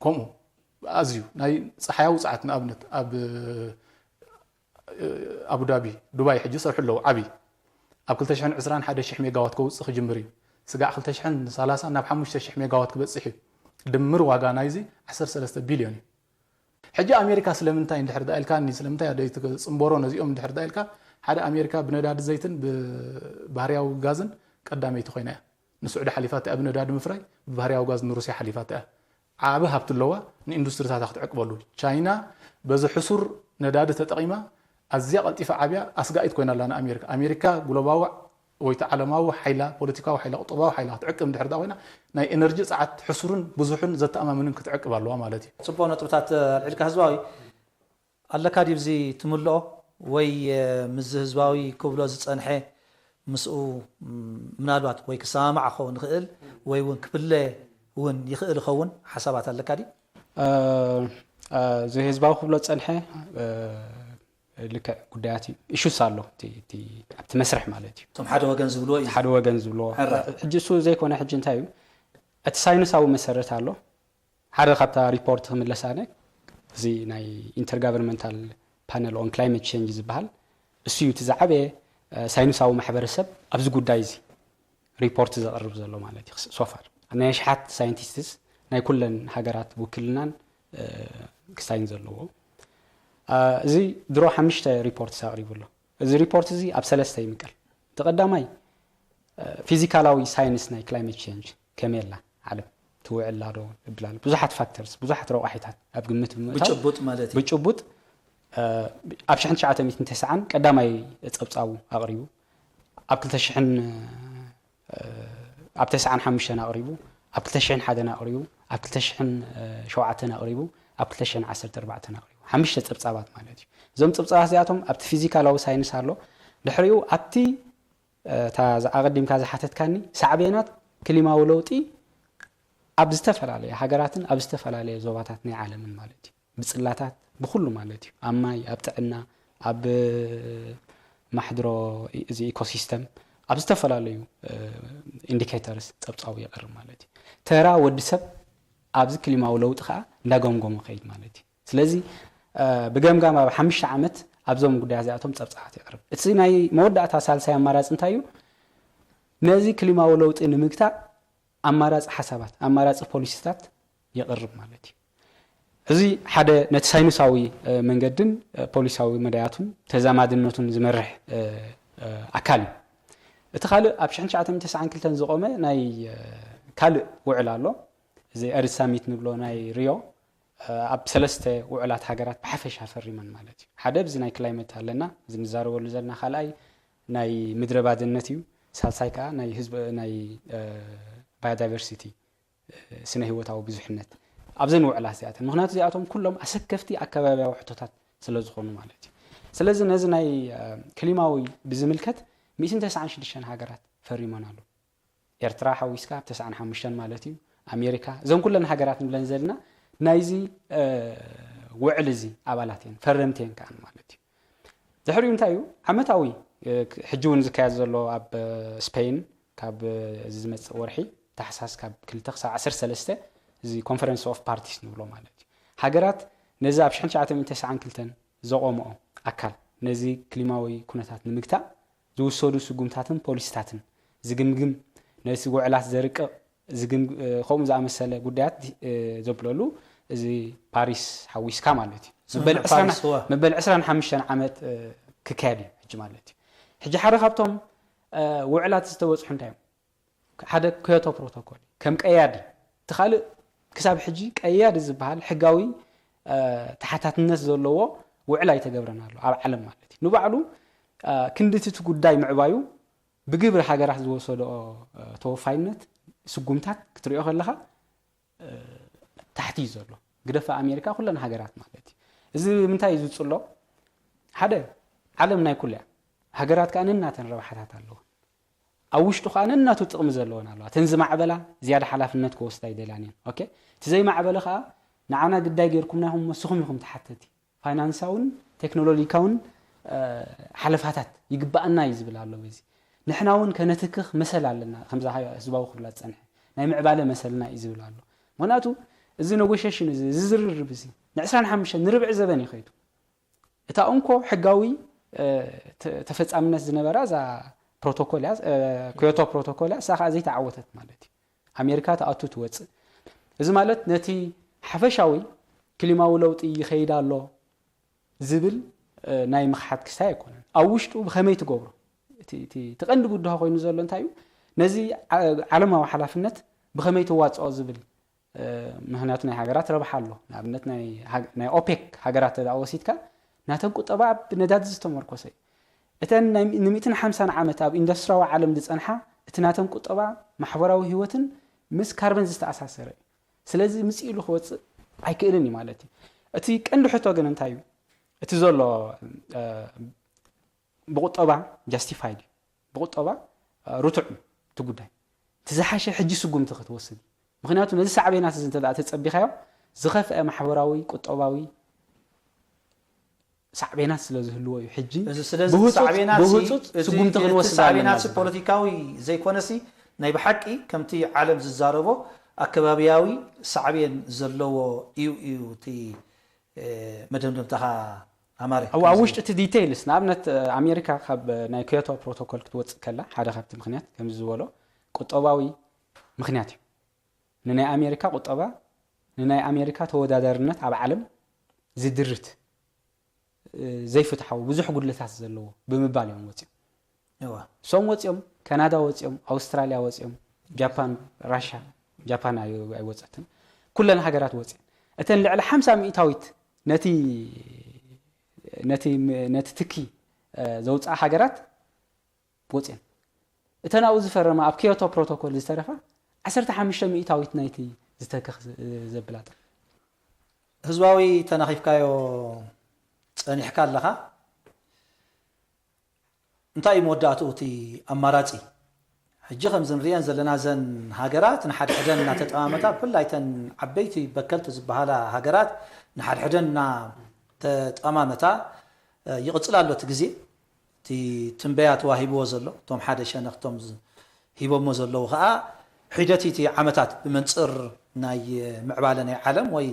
ከምኡ ኣዝዩ ናይ ጸሓያዊ ጸዓት ንኣብነት ኣብ ኣቡዳቢ፣ ዱባይ ሕጂ ይሰርሑ ኣለዉ። ዓብዪ ኣብ ክልተ ሽሕን ዕስራን ሓደ ሽሕ ሜጋዋት ከውፅእ ክጅምር እዩ። ስጋዕ ክልተ ሽሕን ሰላሳን ናብ ሓሙሽተ ሽሕ ሜጋዋት ክበፅሕ እዩ። ድምር ዋጋ ናይዚ ዓሰርተ ሰለስተ ቢልዮን እዩ። ሕጂ ኣሜሪካ ስለምንታይ እንድሕር ዳኢልካ ኒ ስለምንታይ ኣደይ ጽንቦሮ ነዚኦም እንድሕር ዳኢልካ ሓደ ኣሜሪካ ብነዳዲ ዘይትን ብባህርያዊ ጋዝን ቀዳመይቲ ኮይና እያ። ንስዑዲ ሓሊፋት እያ ብነዳዲ ምፍራይ፣ ብባህርያዊ ጋዝ ንሩስያ ሓሊፋት እያ። ዓቢ ሃብቲ ኣለዋ፣ ንኢንዱስትሪታታ ክትዕቅበሉ። ቻይና በዚ ሕሱር ነዳዲ ተጠቒማ ኣዝያ ቀልጢፋ ዓብያ ኣስጋኢት ኮይና ኣላ ንኣሜሪካ። ኣሜሪካ ግሎባዊ ወይ እቲ ዓለማዊ ሓይላ፣ ፖለቲካዊ ሓይላ፣ ቁጠባዊ ሓይላ ክትዕቅብ እንድሕር ዳ ኮይና ናይ ኤነርጂ ጸዓት ሕሱርን ብዙሕን ዘተኣማምንን ክትዕቅብ ኣለዋ ማለት እዩ። ጽቡቕ ነጥብታት ኣልዒልካ ህዝባዊ ኣለካ ድዩ እዚ ትምልኦ ወይ ምስዚ ህዝባዊ ክብሎ ዝጸንሐ ምስኡ ምናልባት ወይ ክሰማማዕ ክኸውን ይኽእል ወይ እውን ክፍለ እውን ይኽእል ይኸውን ሓሳባት ኣለካ ድዩ? እዚ ህዝባዊ ክብሎ ዝጸንሐ ልክዕ ጉዳያት እዩ ኢሹስ ኣሎ ኣብቲ መስርሕ ማለት እዩ። እቶም ሓደ ወገን ዝብልዎ እዩ። ሓደ ወገን ዝብልዎ ሕጂ እሱ ዘይኮነ ሕጂ እንታይ እዩ እቲ ሳይንሳዊ መሰረት ኣሎ ሓደ ካብታ ሪፖርት ክምለስ ኣነ እዚ ናይ intergovernmental panel on climate change ዝበሃል እሱ እዩ እቲ ዝዓበየ ሳይንሳዊ ማሕበረሰብ ኣብዚ ጉዳይ እዚ ሪፖርት ዘቕርብ ዘሎ ማለት እዩ። ሶፋር ናይ ኣሽሓት ሳይንቲስትስ ናይ ኩለን ሃገራት ውክልናን ክሳይን ዘለዎ እዚ ድሮ ሓሙሽተ ሪፖርት ኣቕሪቡ ኣሎ። እዚ ሪፖርት እዚ ኣብ ሰለስተ ይምቀል። እቲ ቀዳማይ ፊዚካላዊ ሳይንስ ናይ climate change ከመይ ኣላ ዓለም ትውዕል ኣላ ዶ ይብል ኣሎ። ብዙሓት ፋክተርስ ብዙሓት ረቋሒታት ኣብ ግምት ብምእታው ብጭቡጥ ማለት እዩ። ብጭቡጥ ኣብ ሽሕን ትሽዓተ ሚእትን ተስዓን ቀዳማይ ጸብጻቡ ኣቕሪቡ ኣብ ክልተ ሽሕን ኣብ ተስዓን ሓሙሽተን ኣቕሪቡ ኣብ ክልተ ሽሕን ሓደን ኣቕሪቡ ኣብ ክልተ ሽሕን ሸውዓተን ኣቕሪቡ ኣብ ክልተ ሽሕን ዓሰርተ ኣርባዕተን ኣቕሪቡ ሓሙሽተ ጸብጻባት ማለት እዩ። እዞም ጸብጻባት እዚኣቶም ኣብቲ ፊዚካላዊ ሳይንስ ኣሎ። ድሕሪኡ ኣብቲ እታ ኣቐዲምካ ዝሓተትካኒ ሳዕቤናት ክሊማዊ ለውጢ ኣብ ዝተፈላለየ ሃገራትን ኣብ ዝተፈላለየ ዞባታት ናይ ዓለምን ማለት እዩ። ብጽላታት ብኩሉ ማለት እዩ። ኣብ ማይ፣ ኣብ ጥዕና፣ ኣብ ማሕድሮ እዚ ኢኮሲስተም ኣብ ዝተፈላለዩ ኢንዲኬተርስ ጸብጻቡ የቕርብ ማለት እዩ። ተራ ወዲ ሰብ ኣብዚ ክሊማዊ ለውጢ ከዓ እንዳገምገሞ ከይድ ማለት እዩ። ስለዚ ብገምጋም ኣብ ሓሙሽተ ዓመት ኣብዞም ጉዳያት እዚኣቶም ጸብጻባት የቕርብ። እቲ ናይ መወዳእታ ሳልሳይ ኣማራጺ እንታይ እዩ? ነዚ ክሊማዊ ለውጢ ንምግታእ ኣማራጺ ሓሳባት ኣማራጺ ፖሊሲታት የቕርብ ማለት እዩ። እዚ ሓደ ነቲ ሳይንሳዊ መንገድን ፖሊሳዊ መዳያቱን ተዛማድነቱን ዝመርሕ ኣካል እዩ። እቲ ካልእ ኣብ ሽሕን ትሽዓተ ሚእትን ተስዓን ክልተን ዝቖመ ናይ ካልእ ውዕል ኣሎ። እዚ ኤርዝ ሳሚት ንብሎ ናይ ሪዮ ኣብ ሰለስተ ውዕላት ሃገራት ብሓፈሻ ፈሪመን ማለት እዩ። ሓደ ኣብዚ ናይ ክላይመት ኣለና እዚ ንዛረበሉ ዘለና፣ ካልኣይ ናይ ምድረ ባድነት እዩ፣ ሳልሳይ ከዓ ናይ ህዝቢ ናይ ባዮዳይቨርሲቲ ስነ ህይወታዊ ብዙሕነት ኣብዘን ውዕላት እዚኣተን። ምክንያቱ እዚኣቶም ኩሎም ኣሰከፍቲ ኣከባቢያዊ ሕቶታት ስለ ዝኾኑ ማለት እዩ። ስለዚ ነዚ ናይ ክሊማዊ ብዝምልከት ሚእትን ተስዓን ሽዱሽተን ሃገራት ፈሪመን ኣሎ። ኤርትራ ሓዊስካ ኣብ ተስዓን ሓሙሽተን ማለት እዩ። ኣሜሪካ እዞም ኩለን ሃገራት ንብለን ዘለና ናይዚ ውዕል እዚ ኣባላት እየን ፈረምቲ እየን ከኣን ማለት እዩ። ድሕሪኡ እንታይ እዩ ዓመታዊ ሕጂ እውን ዝካየድ ዘሎ ኣብ ስፔን ካብ እዚ ዝመፅእ ወርሒ ታሕሳስ ካብ ክልተ ክሳብ ዓሰርተ ሰለስተ እዚ ኮንፈረንስ ኦፍ ፓርቲስ ንብሎ ማለት እዩ። ሃገራት ነዚ ኣብ ሽሕን ትሽዓተ ሚእትን ተስዓን ክልተን ዘቆምኦ ኣካል ነዚ ክሊማዊ ኩነታት ንምግታእ ዝውሰዱ ስጉምታትን ፖሊሲታትን ዝግምግም ነቲ ውዕላት ዘርቅቕ ከምኡ ዝኣመሰለ ጉዳያት ዘብለሉ እዚ ፓሪስ ሓዊስካ ማለት እዩ። መበል ዕስራን ሓሙሽተን ዓመት ክካየድ እዩ ሕጂ ማለት እዩ። ሕጂ ሓደ ካብቶም ውዕላት ዝተበፅሑ እንታይ እዮም? ሓደ ኮዮቶ ፕሮቶኮል ከም ቀያዲ እቲ ካልእ ክሳብ ሕጂ ቀያዲ ዝበሃል ሕጋዊ ተሓታትነት ዘለዎ ውዕል ኣይተገብረን ኣሎ ኣብ ዓለም ማለት እዩ። ንባዕሉ ክንድቲ እቲ ጉዳይ ምዕባዩ ብግብሪ ሃገራት ዝወሰደኦ ተወፋይነት ስጉምታት ክትሪኦ ከለኻ ታሕቲ እዩ ዘሎ። ግደፈ ኣሜሪካ፣ ኩለን ሃገራት ማለት እዩ። እዚ ምንታይ እዩ ዝፅሎ? ሓደ፣ ዓለም ናይ ኩሉ እያ። ሃገራት ከዓ ነናተን ረብሓታት ኣለዎ። ኣብ ውሽጡ ከዓ ነናቱ ጥቕሚ ዘለወን ኣለዋ። እተን ዝማዕበላ ዝያዳ ሓላፍነት ክወስዳ ይደልያን እየን። ኦኬ፣ እቲ ዘይማዕበለ ከዓ ንዓና ግዳይ ገይርኩምና ኢኹም፣ መስኹም ኢኹም ተሓተቲ። ፋይናንሳውን ቴክኖሎጂካውን ሓለፋታት ይግባኣና እዩ ዝብል ኣሎ። በዚ ንሕና እውን ከነትክኽ መሰል ኣለና። ከምዛ ህዝባዊ ክብላ ዝፀንሐ ናይ ምዕባለ መሰልና እዩ ዝብል ኣሎ። ምክንያቱ እዚ ኔጎሽሽን እዚ፣ እዚ ዝርርብ እዚ ን ዕስራን ሓሙሽተን ንርብዒ ዘበን እዩ ከይዱ። እታ እንኮ ሕጋዊ ተፈፃምነት ዝነበራ እዛ ፕሮቶኮል እያ፣ ክዮቶ ፕሮቶኮል እያ። እሳ ከዓ ዘይተዓወተት ማለት እዩ። ኣሜሪካ ትኣቱ ትወፅእ። እዚ ማለት ነቲ ሓፈሻዊ ክሊማዊ ለውጢ ይኸይድ ኣሎ ዝብል ናይ ምኽሓድ ክስታይ ኣይኮነን። ኣብ ውሽጡ ብኸመይ ትገብሮ? እቲ ቀንዲ ብድሆ ኮይኑ ዘሎ እንታይ እዩ? ነዚ ዓለማዊ ሓላፍነት ብኸመይ ትዋፅኦ ዝብል። ምክንያቱ ናይ ሃገራት ረብሓ ኣሎ። ንኣብነት ናይ ኦፔክ ሃገራት ተዳ ወሲድካ፣ ናተን ቁጠባ ኣብ ነዳዲ ዝተመርኮሰ እዩ። እተን ን ሚእትን ሓምሳን ዓመት ኣብ ኢንዱስትሪያዊ ዓለም ዝፀንሓ፣ እቲ ናተን ቁጠባ ማሕበራዊ ህይወትን ምስ ካርበን ዝተኣሳሰረ እዩ። ስለዚ ምፅእ ኢሉ ክወፅእ ኣይክእልን እዩ ማለት እዩ። እቲ ቀንዲ ሕቶ ግን እንታይ እዩ? እቲ ዘሎ ብቁጠባ ጃስቲፋይድ እዩ። ብቁጠባ ርቱዕ እዩ እቲ ጉዳይ። እቲ ዝሓሸ ሕጂ ስጉምቲ ክትወስድ እዩ። ምክንያቱ ነዚ ሳዕቤናት እዚ እንተ ተፀቢኻዮ፣ ዝኸፍአ ማሕበራዊ ቁጠባዊ ሳዕቤናት ስለ ዝህልዎ እዩ። ሕጂ ስለዚ ሳዕቤናት ስጉምቲ ክንወስድ ኣለና። ፖለቲካዊ ዘይኮነሲ ናይ ብሓቂ ከምቲ ዓለም ዝዛረቦ ኣከባቢያዊ ሳዕቤን ዘለዎ እዩ እዩ እቲ መደምደምታኻ ኣማረ። ኣብ ውሽጢ እቲ ዲቴይልስ፣ ንኣብነት ኣሜሪካ ካብ ናይ ክዮቶ ፕሮቶኮል ክትወፅእ ከላ ሓደ ካብቲ ምክንያት ከምዚ ዝበሎ ቁጠባዊ ምክንያት እዩ። ንናይ ኣሜሪካ ቁጠባ፣ ንናይ ኣሜሪካ ተወዳዳርነት ኣብ ዓለም ዝድርት ዘይፍትሓዊ ብዙሕ ጉድለታት ዘለዎ ብምባል እዮም ወፂኦም። እሶም ወፂኦም፣ ካናዳ ወፂኦም፣ ኣውስትራሊያ ወፂኦም፣ ጃፓን፣ ራሻ፣ ጃፓን ኣይወፀትን፣ ኩለን ሃገራት ወፂአን። እተን ልዕሊ ሓምሳ ሚእታዊት ነቲ ነቲ ነቲ ትኪ ዘውፅኣ ሃገራት ወፅአን። እተን ኣብኡ ዝፈረማ ኣብ ኪዮቶ ፕሮቶኮል ዝተረፋ ዓሰርተ ሓሙሽተ ሚእታዊት ናይቲ ዝተክኽ ዘብላጥ። ህዝባዊ ተናኺፍካዮ ፀኒሕካ ኣለኻ። እንታይ እዩ መወዳእትኡ እቲ ኣማራፂ? ሕጂ ከምዚ ንሪአን ዘለና ዘን ሃገራት ንሓድሕደን እናተጠማመታ፣ ብፍላይ እተን ዓበይቲ በከልቲ ዝበሃላ ሃገራት ንሓድሕደን እናተጠማመታ ይቕፅል ኣሎ እቲ ግዜ። እቲ ትንበያ ተዋሂብዎ ዘሎ፣ እቶም ሓደ ሸነኽ እቶም ሂቦሞ ዘለዉ ከዓ ሒደት እቲ ዓመታት ብመንፅር ናይ ምዕባለ ናይ ዓለም ወይ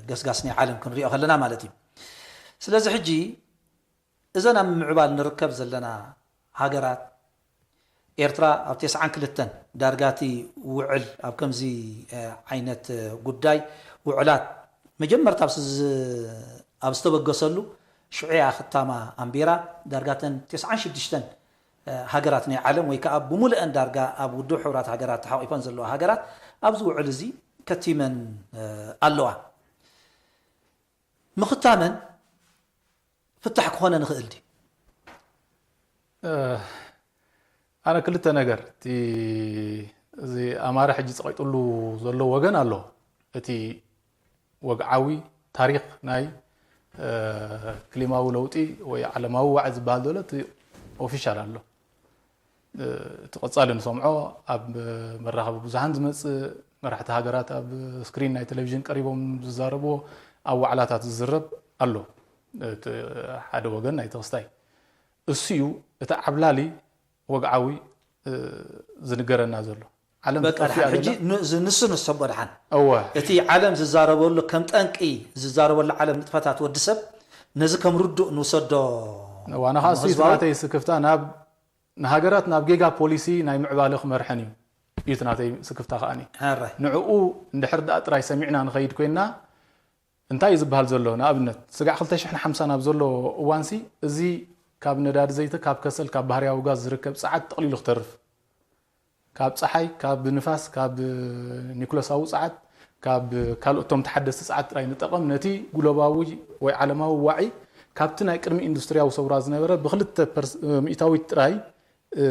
ገስጋስ ናይ ዓለም ክንሪኦ ከለና ማለት እዩ። ስለዚ ሕጂ እዘን ኣብ ምዕባል ንርከብ ዘለና ሃገራት፣ ኤርትራ ኣብ ተስዓን ክልተን ዳርጋ እቲ ውዕል ኣብ ከምዚ ዓይነት ጉዳይ ውዕላት መጀመርታ ኣብ ዝተበገሰሉ ሽዑ እያ ክታማ ኣንቢራ። ዳርጋ እተን ተስዓን ሽዱሽተን ሃገራት ናይ ዓለም ወይ ከዓ ብሙሉአን ዳርጋ ኣብ ውድብ ሕቡራት ሃገራት ተሓቂፈን ዘለዋ ሃገራት ኣብዚ ውዕል እዚ ከቲመን ኣለዋ። ምኽታመን ፍታሕ ክኾነ ንኽእል ድዩ? ኣነ ክልተ ነገር፣ እቲ እዚ ኣማረ ሕጂ ፀቂጥሉ ዘሎ ወገን ኣሎ። እቲ ወግዓዊ ታሪክ ናይ ክሊማዊ ለውጢ ወይ ዓለማዊ ዋዒ ዝበሃል ዘሎ እቲ ኦፊሻል ኣሎ። እቲ ቀፃሊ ንሰምዖ ኣብ መራኸቢ ብዙሃን ዝመፅእ፣ መራሕቲ ሃገራት ኣብ ስክሪን ናይ ቴሌቪዥን ቀሪቦም ዝዛረብዎ፣ ኣብ ዋዕላታት ዝዝረብ ኣሎ። እቲ ሓደ ወገን ናይ ተኽስታይ እሱ እዩ እቲ ዓብላሊ ወግዓዊ ዝንገረና ዘሎ። ዓለም በቃ ትጠፍእ ሕጂ ኣላ። ን- ዝ- ንሱ ንሰቦ ድሓን እወ እቲ ዓለም ዝዛረበሉ ከም ጠንቂ ዝዛረበሉ ዓለም ንጥፈታት ወዲ ሰብ ነዚ ከም ርዱእ ንውሰዶ። ዋና ኸዓ እሱ እዩ ህዝባዊ ናተይ ስክፍታ ናብ ንሃገራት ናብ ጌጋ ፖሊሲ ናይ ምዕባለ ክመርሐን እዩ እዩ እቲ ናተይ ስክፍታ ከዓኒ። ሕራይ ንዕኡ እንድሕር ደኣ ጥራይ ሰሚዕና ንኸይድ ኮይንና እንታይ እዩ ዝበሃል ዘሎ? ንኣብነት ስጋዕ ክልተ ሽሕን ሓምሳን ኣብ ዘሎ እዋንሲ እዚ ካብ ነዳዲ ዘይቲ፣ ካብ ከሰል፣ ካብ ባህርያዊ ጋዝ ዝርከብ ጸዓት ጠቕሊሉ ክተርፍ፣ ካብ ጸሓይ፣ ካብ ንፋስ፣ ካብ ኒኩለሳዊ ጸዓት፣ ካብ ካልኦት እቶም ተሓደስቲ ጸዓት ጥራይ ንጠቐም፣ ነቲ ጉሎባዊ ወይ ዓለማዊ ዋዒ ካብቲ ናይ ቅድሚ ኢንዱስትርያዊ ሰውራ ዝነበረ ብክልተ ፐርስ- ሚእታዊት ጥራይ እ፣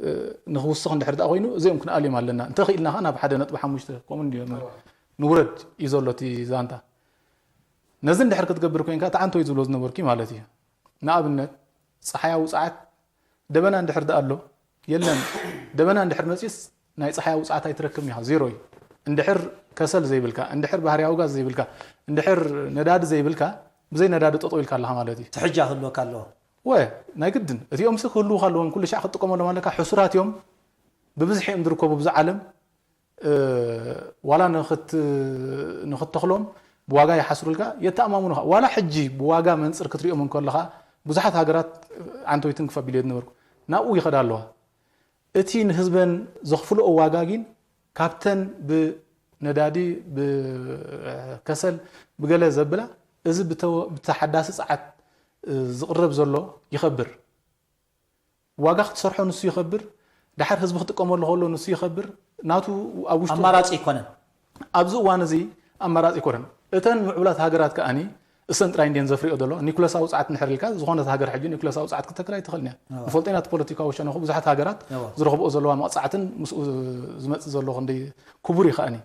እ፣ ንኽውስኽ እንድሕር ደኣ ኮይኑ እዚኦም ክንኣልዮም ኣለና። እንተኽኢልና ኸዓ ናብ ሓደ ነጥቢ ሓሙሽተ ከምኡ እንድዮም ንውረድ እዩ ዘሎ እቲ ዛንታ። ነዚ እንድሕር ክትገብር ኮይንካ እቲ ዓንቶይ ዝብሎ ዝነበርኩ ማለት እዩ። ንኣብነት ጸሓያዊ ጸዓት ደበና እንድሕር ደኣ ኣሎ የለን። ደበና እንድሕር መጺስ ናይ ጸሓያዊ ጸዓት ኣይትረክብን ኢኻ፣ ዜሮ እዩ። እንድሕር ከሰል ዘይብልካ፣ እንድሕር ባህርያዊ ጋዝ ዘይብልካ፣ እንድሕር ነዳዲ ዘይብልካ፣ ብዘይ ነዳዲ ጠጠው ኢልካ ኣለኻ ማለት እዩ። ትሕጃ ክህልወካ ኣለዎ። ወ ናይ ግድን እዚኦም ሲ ክህልውካ ኣለዎም፣ ኩሉ ሻዕ ክትጥቀመሎም ኣለካ። ሕሱራት እዮም፣ ብብዝሒ እዮም ዝርከቡ ኣብዚ ዓለም። እ፣ ዋላ ንኽት-፣ ንኽተኽሎም ብዋጋ ይሓስሩልካ፣ የተኣማምኑኻ። ዋላ ሕጂ ብዋጋ መንጽር ክትሪኦም እንከለኻ ብዙሓት ሃገራት ዓንቶይትን ክፈ ቢልዮ ዝነበርኩ ናብኡ ይኸዳ ኣለዋ። እቲ ንህዝበን ዘኽፍልኦ ዋጋ ግን ካብተን ብነዳዲ፣ ብከሰል፣ ብገለ ዘብላ፣ እዚ ብተ-፣ ብተሓዳሲ ጸዓት፣ እ፣ ዝቕረብ ዘሎ ይኸብር። ዋጋ ክትሰርሖ ንሱ ይኸብር፣ ደሓር ህዝቢ ክጥቀመሉ ከሎ ንሱ ይኸብር። ናቱ ኣብ ውሽጡ ኣማራጺ ኣይኮነን። ኣብዚ እዋን እዚ ኣማራጺ ኣይኮነን። እተን ምዕቡላት ሃገራት ከኣኒ እሰን ጥራይ እንድየን ዘፍርዮ ዘሎ። ኒኩለሳዊ ጸዓት እንድሕር ኢልካ፣ ዝኾነት ሃገር ሕጂ ኒኩለሳዊ ጸዓት ክትተክል ኣይትኽእልን እያ። እዋ። ንፈልጦ ኢና፣ እቲ ፖለቲካዊ ሸነኹ ብዙሓት ሃገራት እዋ። ዝረኽብኦ ዘለዋ መቕጻዕትን ምስኡ ዝመጽእ ዘሎ ክንደይ ክቡር እዩ ከኣኒ።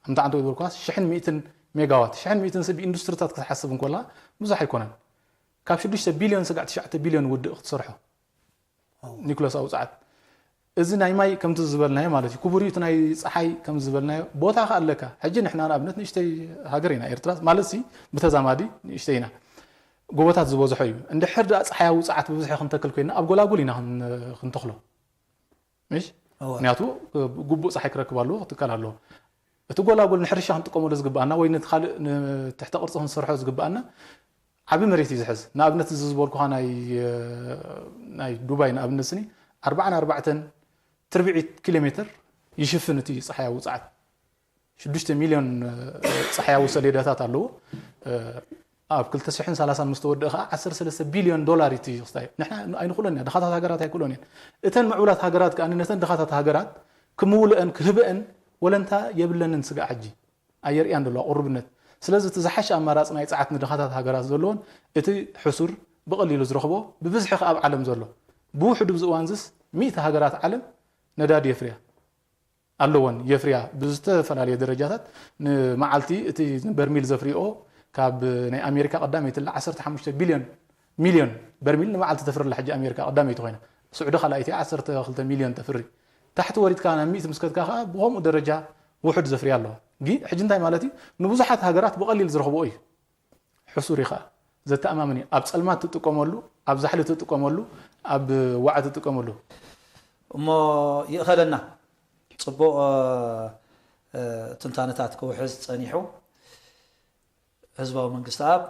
ከምቲ ዓንቶ ዝበልኳስ ሽሕን ሚእትን ሜጋዋት፣ ሽሕን ሚእትን ሰብ ኢንዱስትሪታት ክትሓስብ እንኮላ ብዙሕ ኣይኮነን። ካብ ሽዱሽተ ቢልዮን ስጋዕ ትሽዓተ ቢልዮን ውድእ ክትሰርሖ። ኒኩለሳዊ ጸዓት። እዚ ናይ ማይ ከምቲ ዝበልናዮ ማለት እዩ። ክቡር እዩ እቲ ናይ ጸሓይ ከም ዝበልናዮ። ቦታ ከ ኣለካ። ሕጂ ንሕና ንኣብነት ንእሽተይ ሃገር ኢና ኤርትራ፣ ማለት ሲ ብተዛማዲ ንእሽተይ ኢና። ጎቦታት ዝበዝሖ እዩ። እንድሕር ደኣ ጸሓያዊ ጸዓት ብብዝሒ ክንተክል ኮይና ኣብ ጎላጉል ኢና ክን-፣ ክንተኽሎ። ምሽ? እወ። ምክንያቱ ግቡእ ጸሓይ ክረክብ ኣለዎ፣ ክትካል ኣለዎ። እቲ ጎላጉል ንሕርሻ ክንጥቀመሉ ዝግብኣና ወይ ነቲ ካልእ ንትሕተ ቅርጺ ክንሰርሖ ዝግብኣና ዓቢ መሬት እዩ ዝሕዝ። ንኣብነት እዚ ዝበልኩኻ ናይ፣ ናይ ዱባይ ንኣብነት ስኒ ኣርባዓን ኣርባዕተን ትርብዒት ኪሎ ሜትር ይሽፍን እቲ ጸሓያዊ ጸዓት። ሽዱሽተ ሚልዮን፣ እ፣ ጸሓያዊ ሰሌዳታት ኣለዎ። እ፣ ኣብ ክልተ ሽሕን ሰላሳን ምስ ተወድአ ኸዓ ዓሰርተ ሰለስተ ቢልዮን ዶላር እዩ እቲ ክስታይ። ንሕና ኣይንኽእሎን ኢና፣ ድኻታት ሃገራት ኣይክእሎን እየን። እተን ምዕቡላት ሃገራት ከኣ ነተን ድኻታት ሃገራት ክምውልአን ክህበአን ወለንታ የብለንን ስጋዕ ሕጂ። ኣየርእያን ዘለዋ ቁርብነት። ስለዚ እቲ ዝሓሸ ኣማራጺ ናይ ጸዓት ንድኻታት ሃገራት ዘለዎን እቲ ሕሱር ብቐሊሉ ዝረኽቦ ብብዝሒ ከኣ ኣብ ዓለም ዘሎ። ብውሕዱ ኣብዚ እዋን እዚስ ሚእቲ ሃገራት ዓለም ነዳዲ የፍርያ ኣለወን፣ የፍርያ ብዝተፈላለየ ደረጃታት። ንመዓልቲ እቲ በርሚል ዘፍርዮ ካብ ናይ ኣሜሪካ ቀዳመይቲ ላ ዓሰርተ ሓሙሽተ ቢልዮን፣ ሚልዮን በርሚል ንመዓልቲ ተፍሪ ኣላ ሕጂ ኣሜሪካ ቀዳመይቲ ኮይና። ስዑዲ ካልኣይቲ ዓሰርተ ክልተ ሚልዮን ተፍሪ። ታሕቲ ወሪድካ ናብ ሚእቲ ምስ ከድካ ከኣ ብኸምኡ ደረጃ ውሑድ ዘፍርያ ኣለዋ። ግን ሕጂ እንታይ ማለት እዩ? ንብዙሓት ሃገራት ብቐሊል ዝረኽብኦ እዩ። ሕሱር እዩ ከኣ። ዘተኣማምን እዩ። ኣብ ጸልማት ትጥቀመሉ፣ ኣብ ዛሕሊ ትጥቀመሉ፣ ኣብ ዋዒ ትጥቀመሉ። እሞ ይእኸለና። ጽቡቕ፣ እ፣ እ፣ ትንታነታት ክውሕዝ ጸኒሑ። ህዝባዊ መንግስቲ ኣብ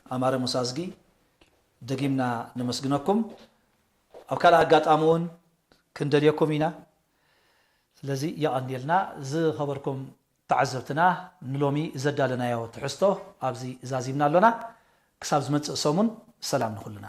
ኣማረ ሙሳዝጊ ደጊምና ነመስግነኩም። ኣብ ካልእ ኣጋጣሚ እውን ክንደልየኩም ኢና። ስለዚ የቐንየልና። ዝኸበርኩም ተዓዘብትና፣ ንሎሚ ዘዳለናዮ ትሕዝቶ ኣብዚ ዛዚምና ኣሎና። ክሳብ ዝመጽእ ሰሙን ሰላም ንኹልና።